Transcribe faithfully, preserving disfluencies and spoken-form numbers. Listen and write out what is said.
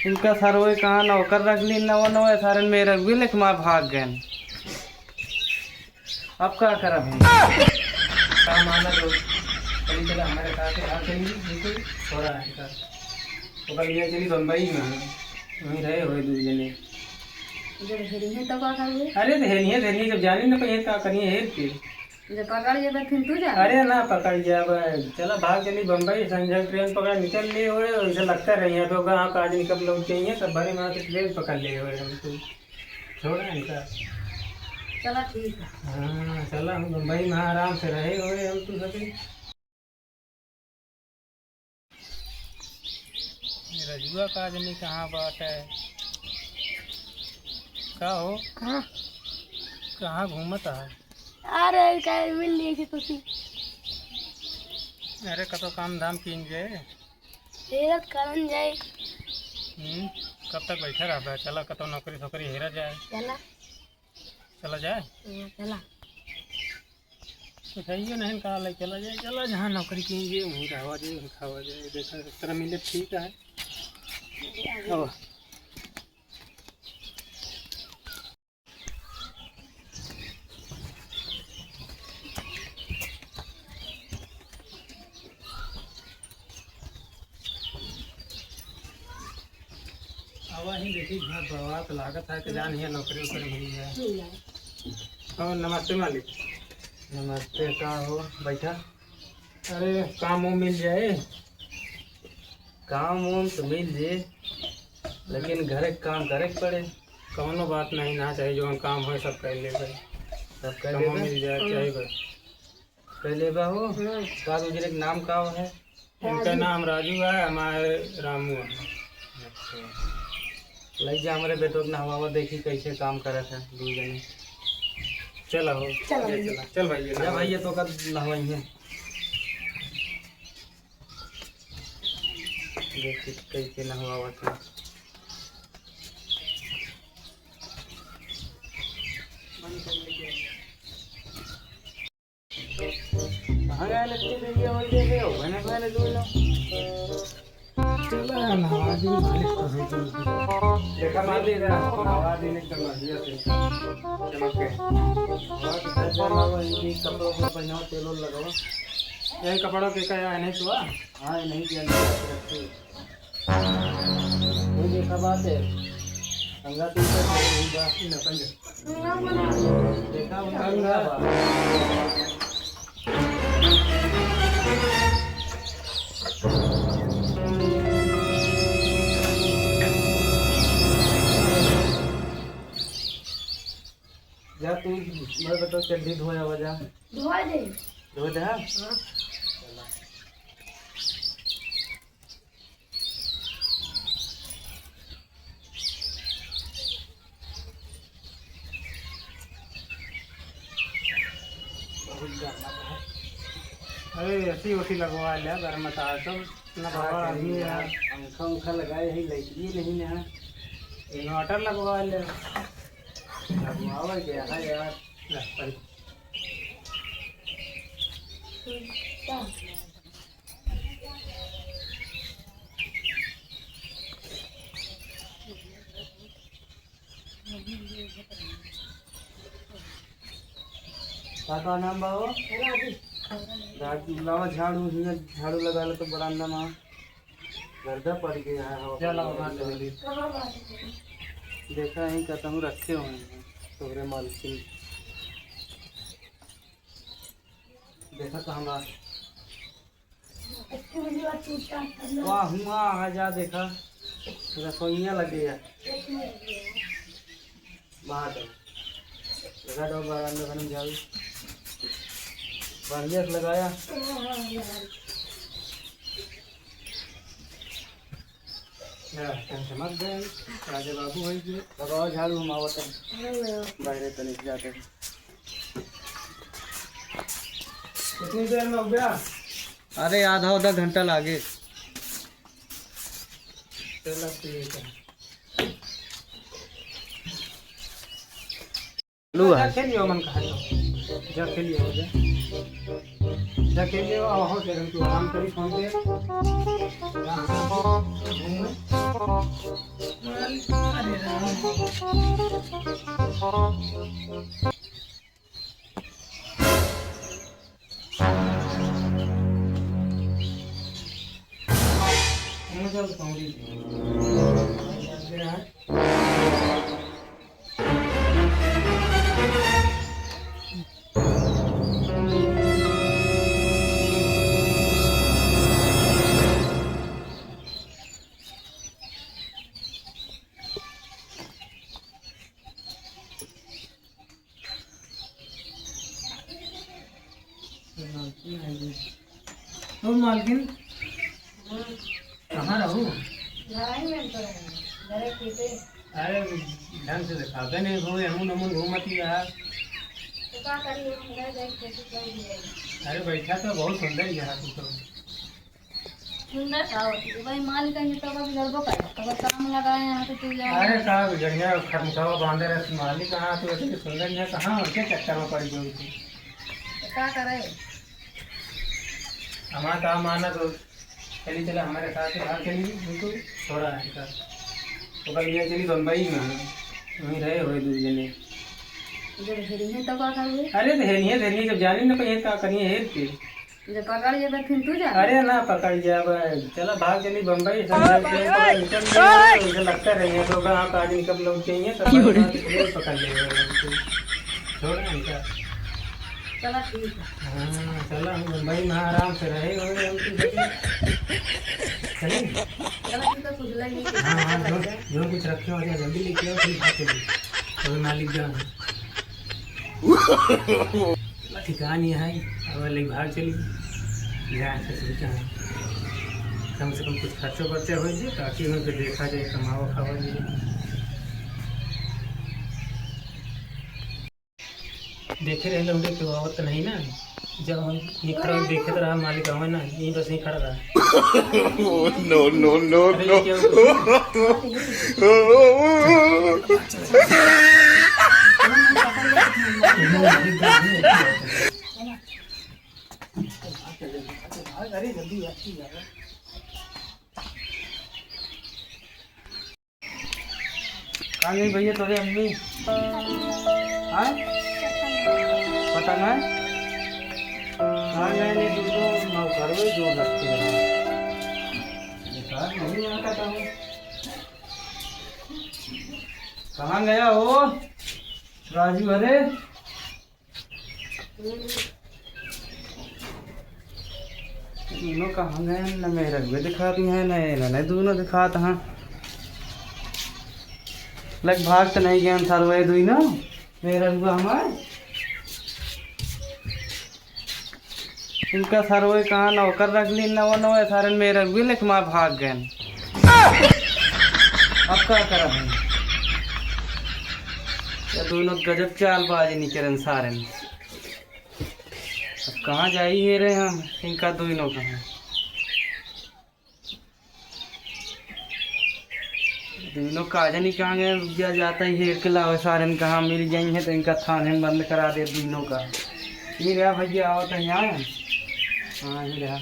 इनका सरवे कहाँ नौकर रख ली, नवा नवा सारन में रख भी लेके मार भाग गए। अब का करब हम? काम आना जो, चली चला हमारे साथ, यहाँ चली, बिल्कुल छोरा है इनका। ओकर लिए चली बम्बई में, वहीं रहे हुए दू जने। जब हेरी है तो का करबे? अरे तो हेरी है, हेरी है, जब जानी ना कहीं का करिए हेर के। जब पकड़ जेबे फिर तू जा। अरे ना पकड़ जाबे, चला भाग चली बम्बई, संजय ट्रेन पकड़ निकल लिए हुए, उनसे लगता रही है, तो कहाँ का आज निकल लौट जाइए, तब भरे माँ से ट्रेन पकड़ लिए हुए हम तो। छोड़ा इनका। चला ठीक है। हाँ, चला हम बम्बई में आराम से रहे हुए हम तो सभी। रजुआ का आदमी कहाँ बाटे? का हो? हाँ। कहाँ घूमत है? अरे, काहे मिल लिए थे तुसी? अरे, कतो काम धाम कीन जाए। हेरत करन जाए। हम्म, कब तक बैठा रहबे? चला, कतो नौकरी सोकरी हेरा जाए। चला। चला जाए? हाँ, चला। कुछ है ये नहीं, कहा ले चला जाए, चला जहाँ नौकरी कीजिए, वहीं रहवा जाए, वहीं खावा जाए, देखा तरह मिले ठीक है। अब अब ही देखी घर बर्बाद लागत है कि जान हिया नौकरी वोकरी मिल जाए। मिल जाए। और नमस्ते मालिक। नमस्ते, का हो, बैठा। अरे काम वो मिल जाए। काम वाम तो मिल जाए, लेकिन घरे के काम करे के पड़े। कौनो बात नहीं ना, चाहे जो काम होए सब कर लेबे। सब कर कमो लेबे? मिल जाए, हाँ। चाहे बस। कर लेबा हो? हाँ। का दूसरे के नाम का है? इनका राजू। नाम राजू है, हमारे रामू है। अच्छा। लई जा हमरे बेटो के नहवावा, देखी कैसे काम करत है दू जने। चला हो। चला ले भैया। चला। चल भैया, जा नहवा। भैया तो कर नहवाई है। देखी कैसे नहवावत है। कहाँ गया लट्टी भैया? और दे दे, हो गया ना, मैंने दो लो। चला यार, नहा दी, मालिश तो है तो। देखा मालिक, नहा दी एकदम बढ़िया से। चमक के। और कितना चला हुआ, इनकी कपड़ों को पहनाओ, तेल वेल लगाओ। यही कपड़ों के का यहाँ नहीं हुआ? हाँ, ये नहीं किया, नहीं किया, रखते। ये देखा बात है, गंगा तीर पर चल रही बात ही ना समझे। देखा उनका गंगा। जा तू, मैं बताओ, चड्डी धोया हुआ जा। धोए दे। धोए दे, हाँ? हाँ। बहुत गर्मा है। अरे, एसी ओसी लगवा ले, गर्मा था सब, ना का बाबा करी आदमी है। यार, पंखा उंखा लगाए ही, लाइट भी नहीं है। इन्वर्टर लगवा ले। लगवावे के है यार। ले, चल। का, का नाम बा हो? राजू। राजू, लावा झाड़ू, हियाँ झाड़ू लगा ले तो बरामदा में। गर्दा पड़ गया है, हवा चला, पड़ वहाँ गया। चली। देखा, यहीं कहता हूँ, रखे हुए हैं तोहरे मालकिन। देखा तो हमार वाह, हुआ आ जा, देखा, रसोइया लगे है। बाहर जाओ। लगा दो बरामदा में झाड़ू। बढ़िया से लगाया। हाँ, tension मत दे, राजा बाबू है ये। लगाओ झाड़ू, हम आवत हैं। बाहरे तनिक जाते हैं। कितनी देर में हो गया? अरे, आधा आधा घंटा लागे। चलो, ठीक है। चालू है। रखे लियो मन कहा तो। जा खेलिए, हो जा। जा खेलिए, हो जा, तू आराम करी, फोन पे। अरे राम। ओ मालकिन, हम्म। कहाँ रहू? घरे में तो रहू, घरे खेते। अरे, ढंग से देखाते नहीं हो, एमन ओमन घूमत ही रहा। तो का करी, हम रह जाए, खेती कर दिए। अरे, बैठा तो बहुत सुंदर ही रहा तू तो। सुंदर का होती है भाई, मालिक है तब अभी गड़बो करे, तब काम लगाए यहाँ पे तू जा। अरे का बिगड़िया, खरमुखवा बांधे रहे मालिक, कहाँ तू इतनी सुंदर है, कहाँ उनके चक्कर में पड़ी गई थी? तो का करे? हमारा काम आना तो चली, चला हमारे साथ, बाहर चली, बिल्कुल थोड़ा है का। ओकर लिए चली बम्बई में, वहीं रहे हुए दो जने। जब हेरी है तो का करबे? अरे तो हेरी है, हेरी है, जब जानी ना कहीं का करिए हेर के। जब पकड़ जेबे, फिर तू जा। अरे ना पकड़ जाबे, चला भाग चली बम्बई, सब जन प्रेम करो, निकल गए, उनसे लगता रही है, तो कहाँ का आदमी कब लौट जाइए, सब क्यों रे? बात फिर पकड़ लेंगे, छोड़ ना इनका। चला ठीक है। हाँ, चला हम बम्बई में आराम से रहे, और हम तो चले। चला ठीक है, कुछ लगे। हाँ, हाँ, जो, जो कुछ रखे हो जाए, जल्दी लेके आओ, फिर भाग चलिए। अभी मालिक जान है। ठिकान यहाँ है, अब ले भाग चली। यहाँ से सोचा है, कम से कम कुछ खर्चो बर्चा हो जाए, ताकि उनके देखा जाए, कमावा खावा जाए। देखे रहे लौंडे के आवत नहीं ना, जब हम ये खड़ा देखे तो रहा मालिक आवे ना, यहीं बस यहीं खड़ा रहा। No, no, no, अरे, no। ये क्या हुआ? अरे, जल्दी यार, यार। कहाँ गई भैया तोरे अम्मी? हाँ? पता ना? हाँ, नहीं, नहीं, तू तो नौकर हो, जो रखते हैं। बेकार नहीं आता था वो। कहाँ गया हो राजू? अरे, दुनो कहाँ गए? न मेहररुआ दिखात हैं, न, न दुनो दिखात हैं। लग भाग तो नहीं गए सरवे दुनो, मेहररुआ हमार। इनका सरवे कहाँ नौकर रख ली, नवा नवा सारन मेहररुआ लेके मार भाग गए। अब का करब हम? ये दुनो गजब चालबाजी निकरन सारन। अब कहाँ जाई हेरे हम, इनका दुइनो कहाँ? दुइनो का जानी कहाँ गए, रुक जा, जाता ही हेर के लावे सारन, कहाँ मिल जाई है तो इनका थाने में बंद करा दे दुइनो का। ये रहा भैया, आवत है यहाँ। हाँ, ये रहा।